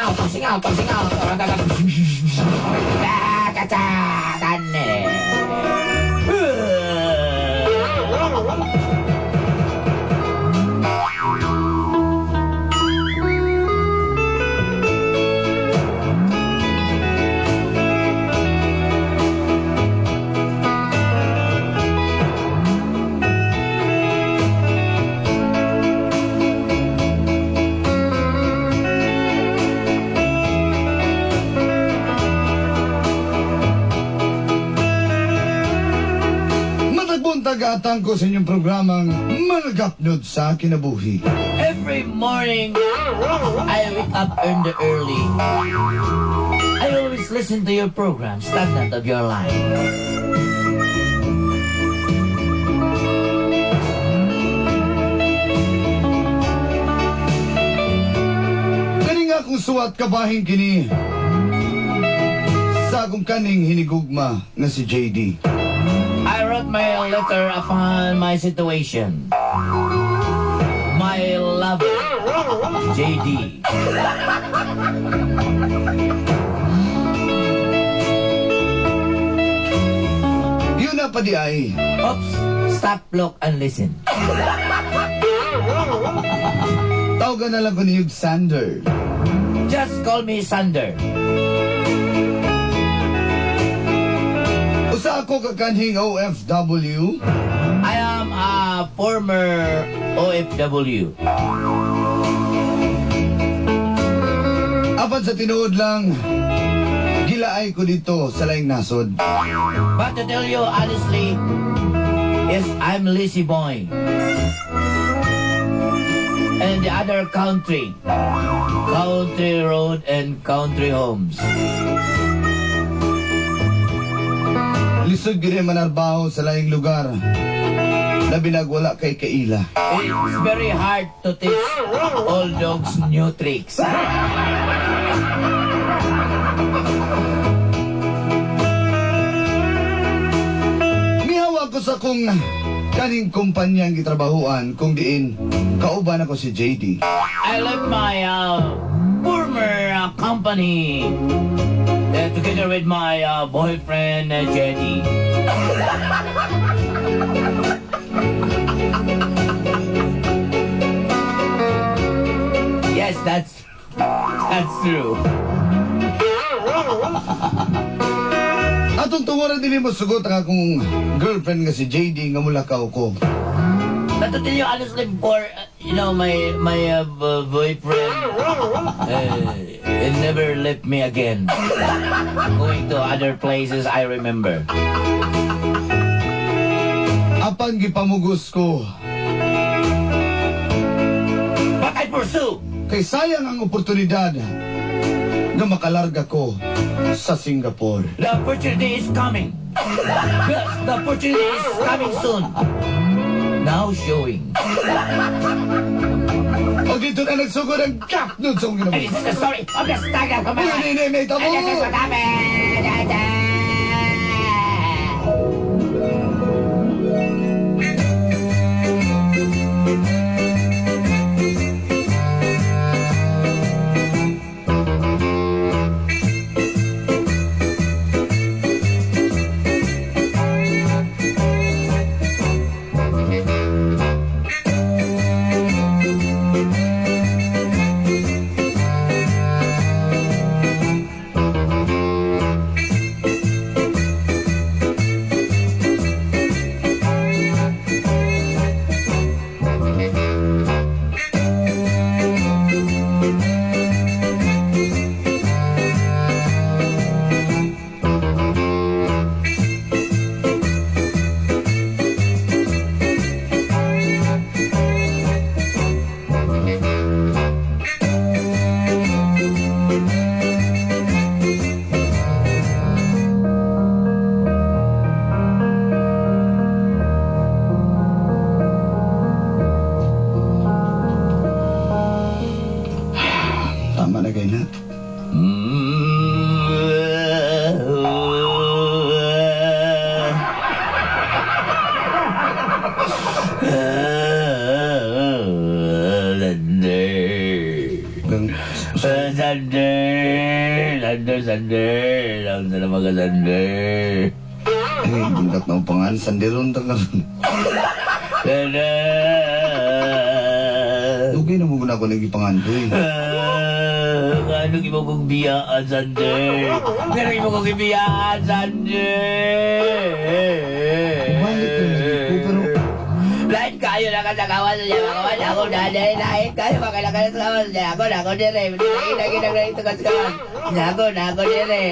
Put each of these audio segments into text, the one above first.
Pagsingaw, pagsingaw, pagsingaw. Tanne. Matag buntag, atang ko sa inyong programang Mga Gapnod sa Kinabuhi. Every morning, I wake up in the early. I always listen to your program, Stagnant of Your Life. Kani nga akong suwat kabahin kini sa akong kaning hinigugma nga si JD. I wrote my letter upon my situation. My lover, JD. Yun na pa di ay. Oops, stop, look, and listen. Tawagan na lang ko ni Hugh Sander. Just call me Sander. Usa ako kakanhing OFW. I am a former OFW. Apan sa tinuod lang, gilaay ko dito sa laing nasod. But to tell you honestly, yes, I'm lazy boy. And the other country, country road and country homes. Lisod gid manarbaho sa laing lugar. Labi nagwala kay kaila. It's very hard to teach old dogs new tricks. Mihawa ko sa kong kaning kumpanyang gitrabahuan kung diin kauban ako si JD. I left my former company together with my boyfriend, JD. Yes, that's true. Atong tungoran dili mo sugot ang akong girlfriend nga si JD nga mulakaw ko. But to tell you honestly, before, my boyfriend, he never left me again. Going to other places, I remember. Apan gipamugos ko. But I pursue. Kay sayang ang oportunidad nga makalarga ko sa Singapore. The opportunity is coming. The opportunity is coming soon. Now showing. O dito na nagsugod ang gapnod sa akong And kinabuhi. this is the story of the stagnant of my Uy, life. hindi, may tabo! And this is what happened. Sander, Sander. Ang sana mga Sander. Ay, bundak na upangan. Sanderon ta karon. Sander. Dugay na mo guna ako nagipangandoy. Ano imo kong biyaan, Sander? Ano imo kong biyaan, Sander? Balik na lagi ko, pero Lain kayo na ka sa kawas niya, makawas ako na dere. Lain kayo makailangan sa kawas niya. Ako na ako dere. Lagi na ito ka sa kawas. Ako na ako dere.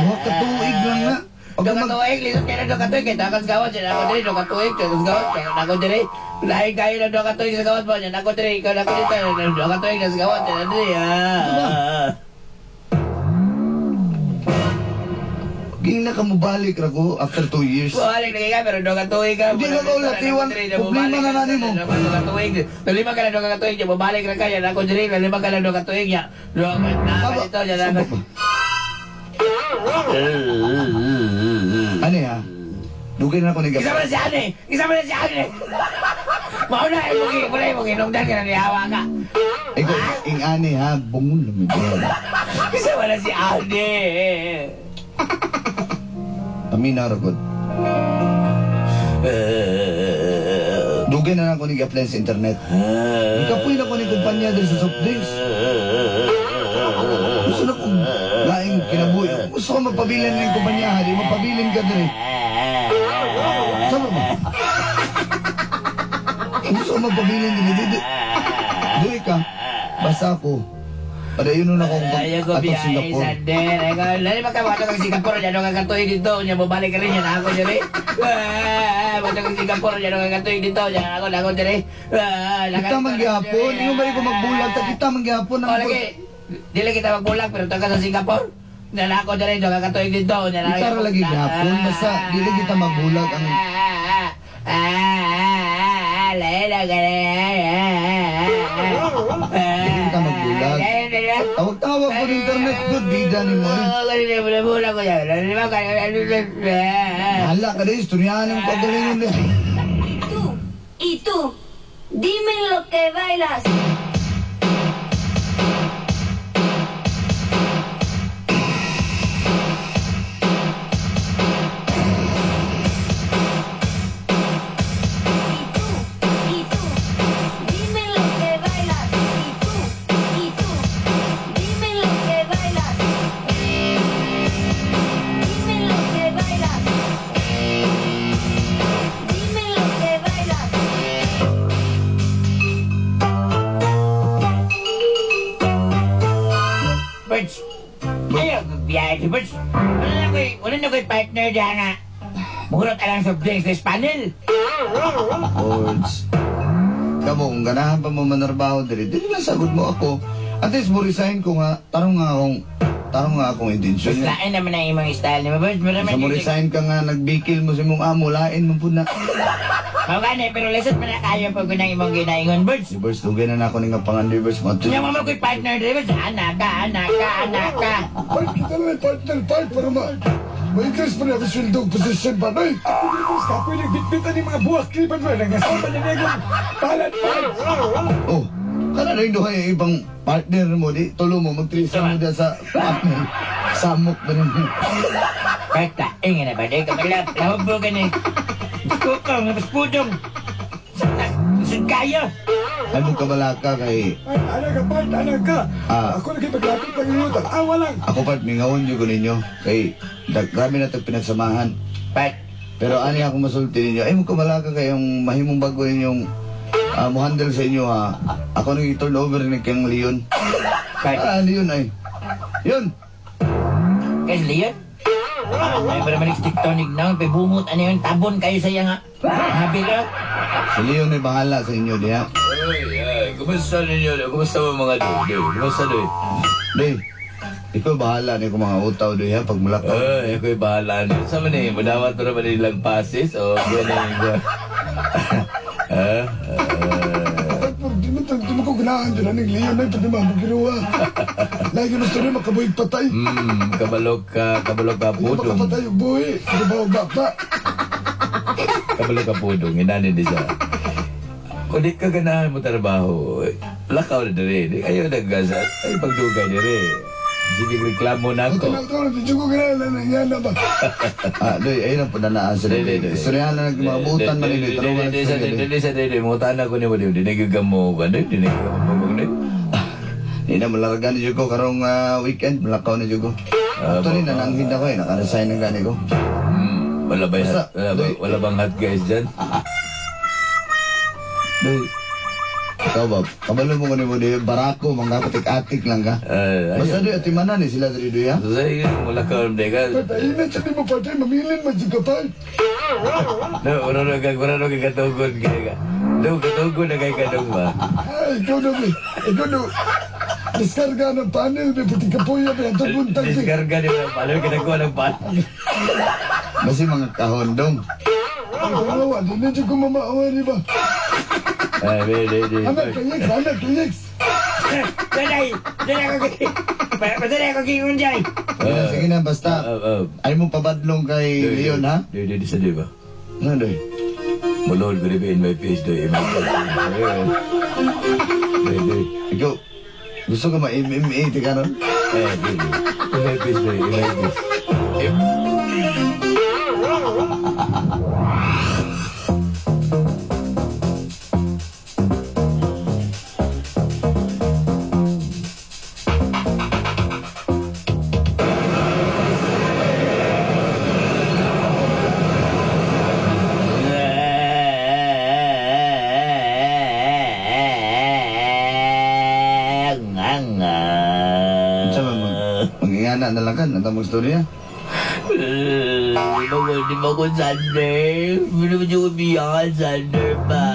Duha ka tuig lang na. Pag Duha ka tuig, lisod kayo na duha ka tuig. Kaya takas gawas niya. Ako dere, duha ka tuig. Takas gawas niya. Ako dere. Lain kayo na duha ka tuig sa gawas mo niya. Ako dere, ikaw na ako dito. Duha ka tuig sa gawas niya. Dere. Ging na ka mobalik ra ko after 2 years. Bumalik na ka, pero duha ka tuig ka. Hindi ka kaulat, iwan. Problema na nani mo. Duha ka tuig. Nalima ka na duha ka tuig. Bumalik ra ka. Yan ako dere. Nalima ka na duha ka tuig. Ya. Duha ka na ka dito. Yan ako. Ano ya? Dugay na ako ni Isa mo na si Ane! Isa mo na si Ane! Mauna, imong wala imong hinungdan ka na nihawa ka. Ikaw, ing ani ha, bungol lang ito. Isa mo na si Ane! Amina ra gud. Dugay na lang ako nag-apply sa internet. Ikapoy na ko ni kumpanya diri sa soft drinks. Gusto na kong laing kinabuhi. Gusto ko magpabilin ng kumpanya ha, di magpabilin ka diri. Sama ba? Gusto ko magpabilin diri. Di, di, di ka. Basta ako. Padayon na akong Ayaw ko atong biyahe, Singapore. Sander. Ayaw, lali ba ka, wato kang Singapore, yan ang katuig dito. Nya, bumalik ka rin, yan ako diri. Wato kang Singapore, yan ang katuig dito. Yan ako, ako diri. Kita man gihapon, ingon ba ko magbulag ta kita man gihapon Oh, lagi. Dili kita magbulag, pero taga sa Singapore. Yan ako diri, yan ang katuig dito. Yan Kita ra lagi gihapon, basta dili kita magbulag ang Dili kita magbulag. Tawag-tawag ko internet good bida ni mo. Hala ka din, istoryahan ang pagalingon din. Tú y tú, dime lo que bailas. Y tú, dime lo que bailas. Y tú, dime lo que bailas. Dime lo que bailas. Dime lo que bailas. Birds. Ayaw, biyahe si Birds. Wala na ko'y partner dyan nga. Muhurot alang soft drinks sa panel. Birds. Kamo, kung ganahan pa mo manarbaho diri, dili lang sagot mo ako. At least mo resign ko nga, tarong nga akong intensyon Mas niya. lain naman ang imong style ni mo, Birds. Sa mo resign ka nga, nagbikil mo sa imong amo, lain mo po na. Mao gani, pero lisod man na kayo pag kunang imong ginaingon, Birds. Si Birds, dugay na na ako ni nga pangandoy, Birds. Nya mo ko'y partner diri, Birds. Anak ka, anak ka, anak ka. Part kita na may partner part para ma-increase pa niya ang sweldo position pa. Ay! Kapoy nagbitbitan ni mga buwak klipan mo. Nangasama niya niya palad part. Oh, kana na yung duhay yung ibang partner mo, di tulo mo, magtrisa mo dyan sa partner. Samok ba rin? Basta, ingin na ba? Di ka malap. Lahog mo ka ni. Kukong, mas pudong. Sud kayo. Ay mo kabalaka kay Ay, anak ka part, anak ka. Ah. Ako lagi paglapit lang ninyo. Awa lang. Ako part mingawon jud ko ninyo kay grabe na tag pinagsamahan. Part. Pero ani ako masulti ninyo, ay mo kabalaka kay yung mahimong bago ninyong mo handle sa inyo ha. Ako nang i-turn over ni Kang Leon. Part. Ah, Leon ay. Yun. Guys, Leon? Ay, para manig stick tonic na. Pibungot, ano yun? Tabon kayo sa iya nga. Habil, oh. Si Leon ay bahala sa inyo diha. Ay, ay, kumusta ninyo? Kumusta mo mga doy? Kumusta doy? Doy, ikaw bahala ni ko mga utaw doy ha pag mulakaw. Ay, ako'y bahala niyo. Sa man eh, madawat mo naman nilang passes o gano'n. Ha? Part, di mo ko ganahan dyan. Aning Leon ay pwede mamaginawa. Lagi na story makabuhig patay. Kabalok ka Hindi pudong. makapatay yung buhi. Hindi ba baba? Kabalok ka pudong, inanin di siya. Kung di ka ganahan mo trabaho, lakaw na diri. Ayaw nagasa, ay pagdugay diri. Sige reklamo na Ito ako. na ito, di ko kinala na yan na ba? Ah, doy, ayun ang punanaan sa Dili, dili. Istoryahan na nagmabutan man ni Tarungan. Dili, dili, dili, sa dili. Mga ko ni mo, dili. Dinigagamo ka, dili. Dinigagamo mo, dili. Hindi na malaragan ni Jugo karong weekend, malakaw ni Jugo. Actually, nananghid ako eh, naka-resign ng gani ko. Wala ba Basta, wala bang hot guys dyan? Doy, ikaw ba, kabalo mo ko ni mo di, barako, mga katik-atik lang ka. Basta doy, atimanan ni sila diri doy ha. Sige, wala ka, hindi ka. Patayin sa di mo patay, mamilin man ka pa. No, wala na ka, wala na ka katugod kaya ka. No, katugod na kay kadong ba? Ay, ikaw na, ikaw na. Diskarga ng panel, may puti kapuya, may antong buntag. Diskarga ni mga panel, kinakuha ng panel. Basta mga kahondong. Ay, wala, di na dyan ko mamaawa, di ba? Ay, di, di, di. Anak, kayeks, anak, kayeks. Dalay! Dalay ako Padalay ako gingon dyan! Sige na, basta. Ay mo pabadlong kay Leon, ha? Di, di, di, sa di ba? Ano, doy? Mulod ko di ba in my face, doy. In my face. Doy, doy. Ikaw, gusto ka ma-MMA, di ka nun? Eh, di, di. In my face, doy. In my face. Mag-ingana na lang ka, natang mag-storya. Di ba ko Sander? Hindi mo siya umiyakan, Sander pa.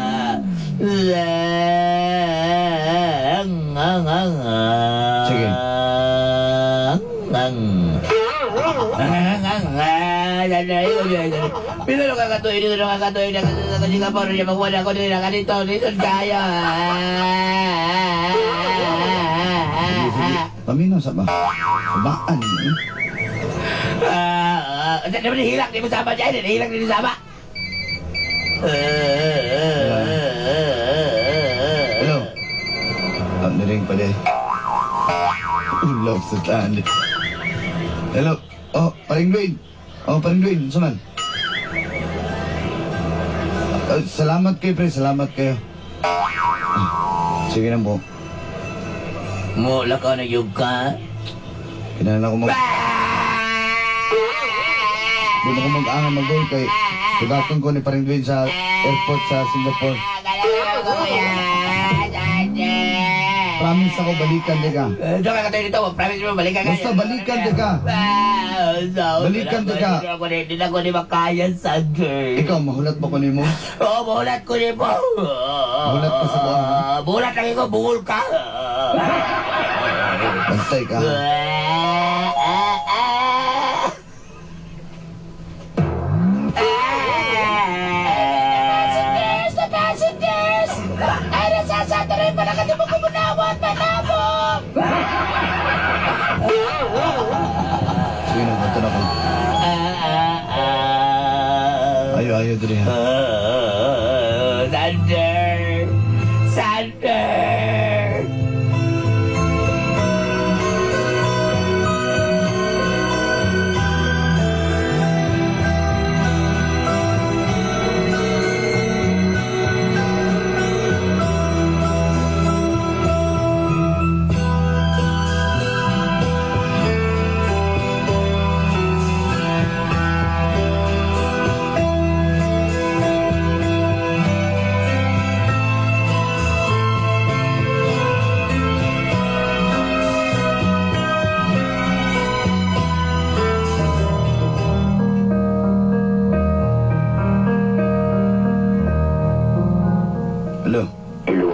Sige. Pino kakatuloy dito, nakakatuloy na Singapore, niya magwala ko din dito, dito kaya. Sige, paminaw sa ba? Sabaan. Eh. Di ba hilak, di mo sama dyan, hilak di sama. Hello. Ang niring pa di. Ulap sa taan. Hello. Oh, paring Dwayne. Oh, paring Dwayne. Saman? Salamat kayo, pre. Salamat kayo. Sige na po. Mo, lakaw na yung ka. Kinahanglan ko mag... Di mo ko mag-angan mag-goal kay... Sudaton ko ni paring Dwayne sa airport sa Singapore. Promise ako balikan di ka. Doon ka dito, promise mo balikan ka. Basta balikan di ka. Balikan di ka. Hindi na ko ni makaya, Sander. Ikaw, mahulat ba ko nimo? Oo, mahulat ko nimo. Mahulat ka sa buwan, ha? Mahulat lagi ko, buhol ka. Bantay ka. Passengers! The passengers! Ay, nasasatuloy pa na kasi mo kumunawat pa na mo! Sige na, punta na ko. Ayo, ayo, diri ha. Sander! Sander! Hello. Hello.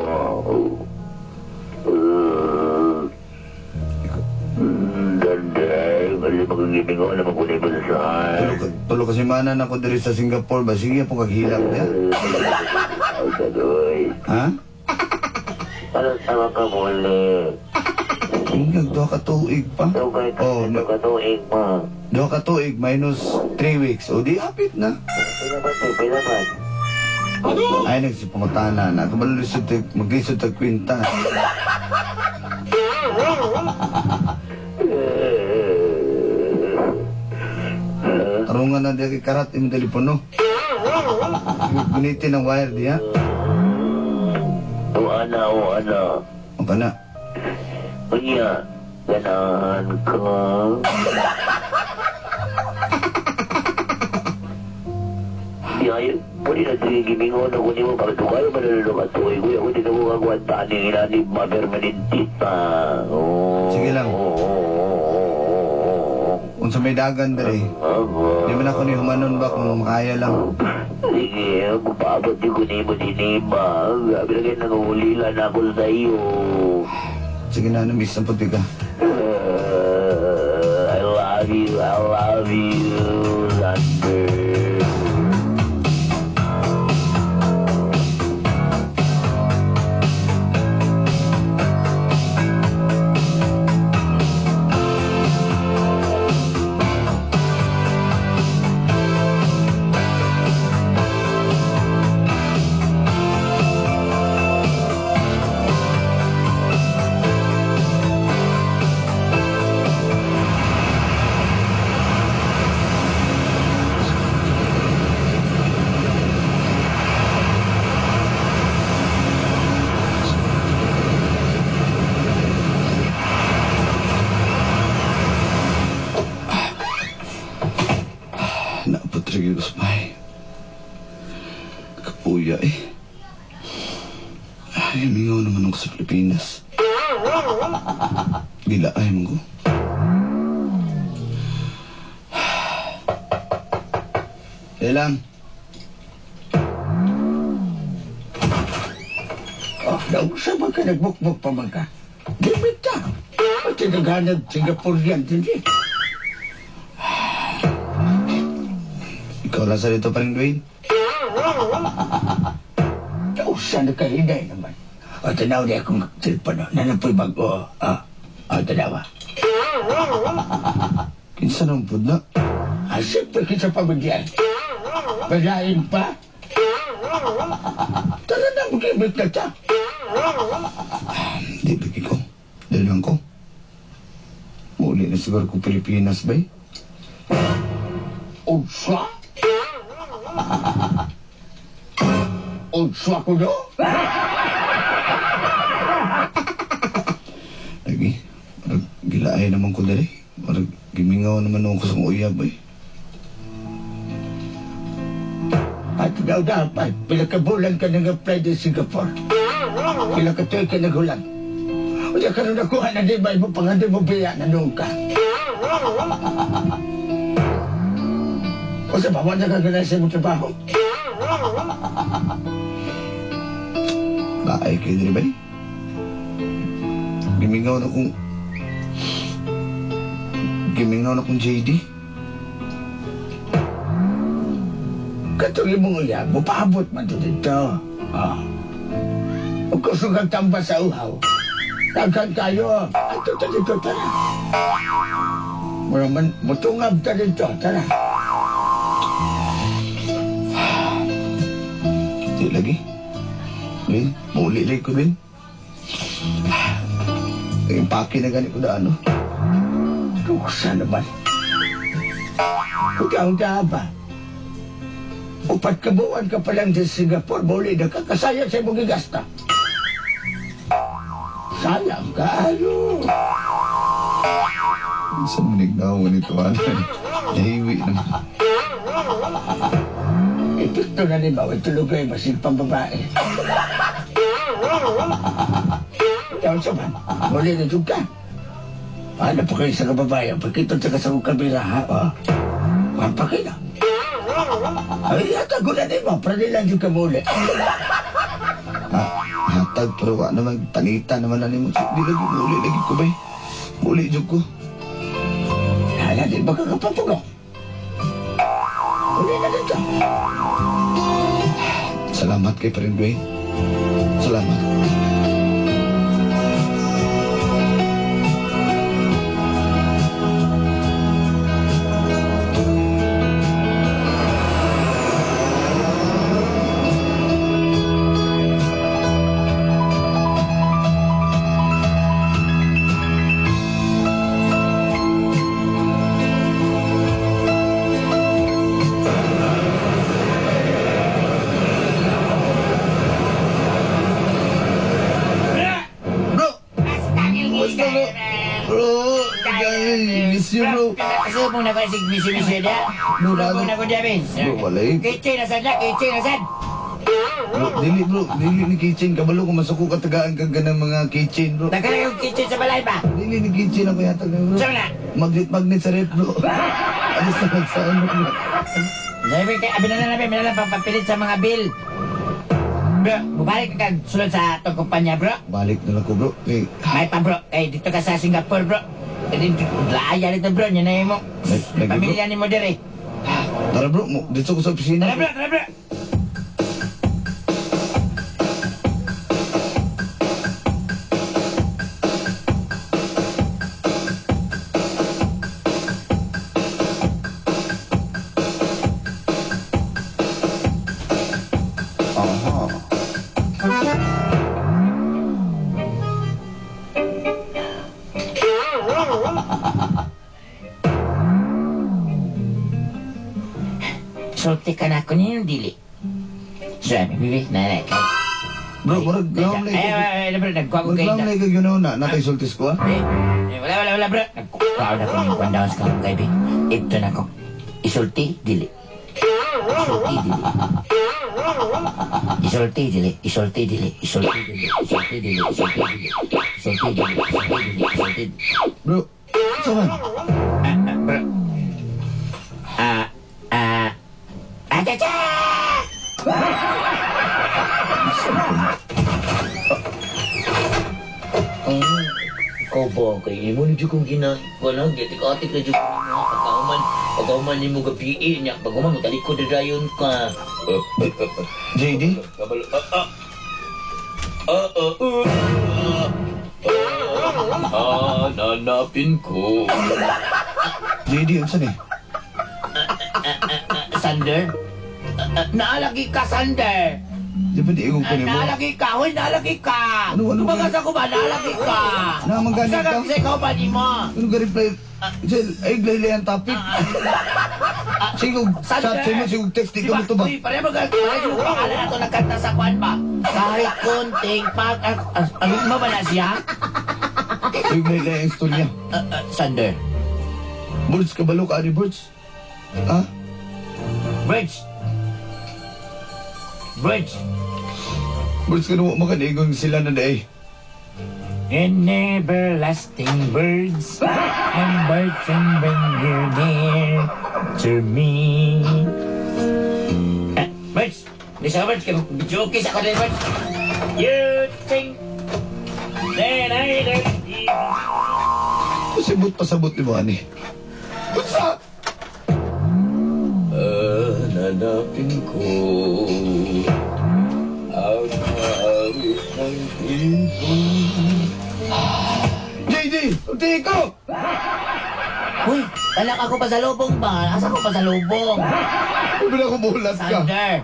Danday, mali magiging ko na magunay ba sa Tulo ka semana na ako diri sa Singapore ba? Sige po kaghilak niya. Ay, kadoy. Ha? Ano sama ka muli? Ingag, duha ka tuig pa. Oh, duha ka tuig mo. Duha ka tuig minus 3 weeks. O di hapit na. Pila ba, pila ba? Ay, nagsipangutana na. Kabalo lisod, maglisod tag kwinta. Tarungan na diya kay karat imong telepono. Gunitin ang wire diya. O ana, o ana. O kana. Unya, ganahan ka. Di ayo, pwede na sige gimingon ako nimo pag dukayo ba na ka tuig ko ako di na ko kagwanta ni inani ma-permanente pa. Oh. Sige lang. Unsa may dagan dere. Di man ako ni humanon ba kung makaya lang. Sige, magpaabot di ko nimo dinima. Grabe na kayo nangungulila na ako sa iyo. Sige na, namiss na puti ka. I love you, Lander. Napatrigil ko sa bahay. Kapuya eh. Ay, mingaw naman ako sa Pilipinas. Gila ay mo ko. Ilang? Oh, nausa man ka, nagbukbuk pa man ka. Gimit ta. Pati naghanag Singaporean din eh. Ikaw lang sa dito pa rin, Dwayne. Nausa na kahinay naman. O, tanaw niya akong telepono. Nanapoy bago. Ah, o, tanawa. Kinsa nang pud na? Ah, siyempre kita pamigyan. Balain pa. Tara na, magimit na ta. Di bigi ko. Dali lang ko. Muli na siguro ko Pilipinas, bay. Unsa? Unsa ko no? Lagi, marag gilaay naman ko dali. Marag gimingaw naman ako sa uyab, bay. At daw dapat, pila ka bulan ka nag-apply din Singapore. Pila ka tuig ka nagulan. O di ka nakuha na di ba mo pangandi mo biya na noon ka. O sa bawa na ka sa imong trabaho. Laay kayo dali, bay. Gimingaw na kong... Gimingaw na kong JD. Katong imong uyab, mupaabot man to dito. Ah. Ug kusog ang tamba sa uhaw. Daghan kayo. Ato ta dito, tara. Mura man, mutungab ta dito, tara. Di lagi. Bin, muli lagi ko, Bin. Naging na gani ko daan, no? Tuksa naman. Huda-huda ba? Upat ka buwan ka pa lang sa Singapore, muli na ka, kasaya sa imong gigasta. Sayang kayo. Sa manig na ako ganito, ano? Nahiwi naman. Epekto na ni Mau, itulogay masig pang babae. Daon sa man, muli na jud ka. Ano pa kayo sa kababayan? Pagkita sa kasang kamera, ha? Oh. Pampakita. Ay, hatag ko na ni mo, para nila jud ka muli. Ha, hatag, pero wa naman, panita naman na nimo. Di lagi, muli lagi ko, bay. Muli jud ko. Hala, di ba ka kapapugo? Uli na dito. Salamat kay Paring Dwayne. Salamat. Misyo, bro. Pasubong na ko si misyo-misyo niya. Bro, Subong na ko niya, Ben. Bro, wala eh. Kitchen na sad na, kitchen na sad. Bro, dili bro, dili ni kitchen. Kabalo kung masuko ka tagaan kag ganang mga kitchen, bro. Nagkala yung kitchen sa balay ba? Dili ni kitchen ako yatag na, bro. Saan na? Magnet magnet sa rep, bro. Ano sa magsaan, bro? Sabi kay abi na lang, abi na lang pampapilit sa mga bill. Bro, bumalik ka kag sulod sa atong kumpanya, bro. Balik na lang ko, bro. Eh, May pa, bro. Eh, dito ka sa Singapore, bro. Eh, dito, laaya dito, bro. Yan na mo. Lagi, bro. Pamilya ni mo dire. Tara, bro. Dito ko sa opisina. Tara, bro, tara, bro. Aha. Sulti ka na ako niyo, dili. Sabi, bibi, nanay ka. Bro, murag lawom Ay, na ay, ay, bro, nagkuha ko Murag kayo. lawom na ikaw yun na. Natay sultis ko, ah. Eh, eh, wala, wala, wala, bro. Nagkuha na ko yung kwandawas ka kong kaibi. Ito na ko. Isulti, dili. Isulti, dili. Isulti, dili. Isulti, dili. Isulti, dili. Isulti, dili. Isulti, dili. Isulti, dili. Isulti, dili. Isulti, dili. Bro, saan? Ah, ah, bro. Ah, ah. Ah, cha, cha! Ikaw ba kay imo ni jud kong gina wala gitik-atik na jud ko nimo pagkahuman pagkahuman nimo gabi nya paghuman mo talikod na dayon ka. JD? Kabalo. Ah, ah. Ah, ah, ah. Ah, nanapin ko. JD, unsa ni? Sander? Ah, ah, naalagi ka, Sander! Di ba di igong Ah, ko nimo? naalagi ka! Hoy, naalagi ka! Ano, ano Tumagas ba? ako ba? Naalagi ka! Na, magalit Sa ka? Sa ikaw ba ni mo? Ano ka reply? Jel, ay glayle ang topic. Sigog chat sa imo, sigog text, di ka mo tubag. Uy, pareho mag pareho yung pangalan na to nagkanta sa kwan ba? Kahit konting pag... Ano mo ba na siya? Sigog glayle ang istorya. Ah, ah, Sander. Birds, kabalo ka ani birds? Ha? Bridge. Bridge. Birds, kanu makanigon sila na day. In everlasting birds and birds and when you're near to me. Ah, birds! Di sa birds, kaya joke sa ako din, birds. You think that I don't need. Pasabot, pasabot ni mo ani. Unsa? Ah, nanapin ko ang awit ng ibon. JD, ulti ko! Uy, talak ako pa sa lubong ba? Asa ko pa sa lubong? Sabi na ko bulat ka. Sander!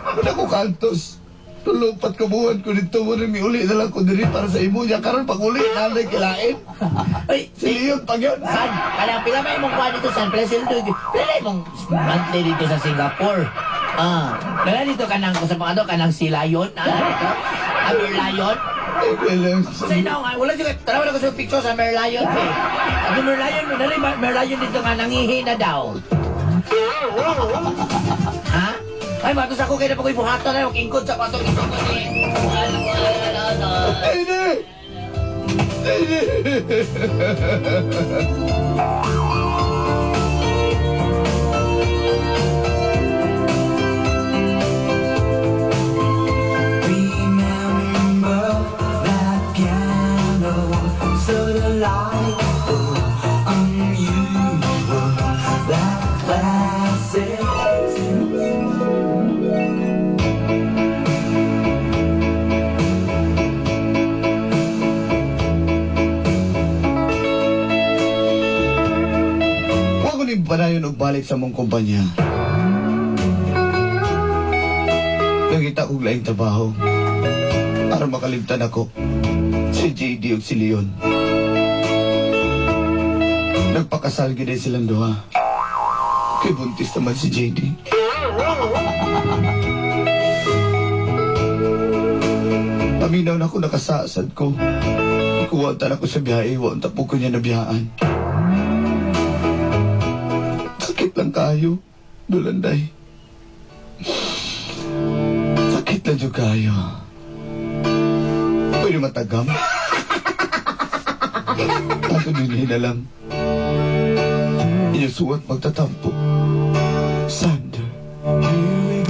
Sabi na ko kantos. Tulupat ko buwan ko dito. Muna may uli na lang ko diri para sa imo niya. Karon pag uli, nanay kilain. Uy, Si Leon pag yun. San, kanang pila may imong kuha dito San, pila sila dito, pila imong monthly dito sa Singapore. Ah, pila dito kanang sa mga to kanang si Lion, ah, dito. Ah, Merlion. Ay, kailan. Sa inaw nga, wala juga, tara wala ko sa picture sa Merlion eh. Sabi Merlion, nari Merlion dito nga nangihi na daw. Ha? Ay, matos ako kaya na pag buhaton na, ingkod sa patong isukod ni. Ano, ano, ano. JD! JD! Remember that piano, so delightful, unusual, that classic. Wa ko ni panayon og balik sa mong kumpanya. Nangita kog laing trabaho para makalimtan ako si JD ug si Leon. Nagpakasal gid silang duha. Kay buntis naman si JD. Paminaw na ako nakasasad ko. Ikuha ta na ko sa biyahe, wa ta po ko niya nabiyaan. lang kayo, Dulanday. Sakit na dyan kayo. Pwede matagam. Ato din na lang. Inyong suwat magtatampo.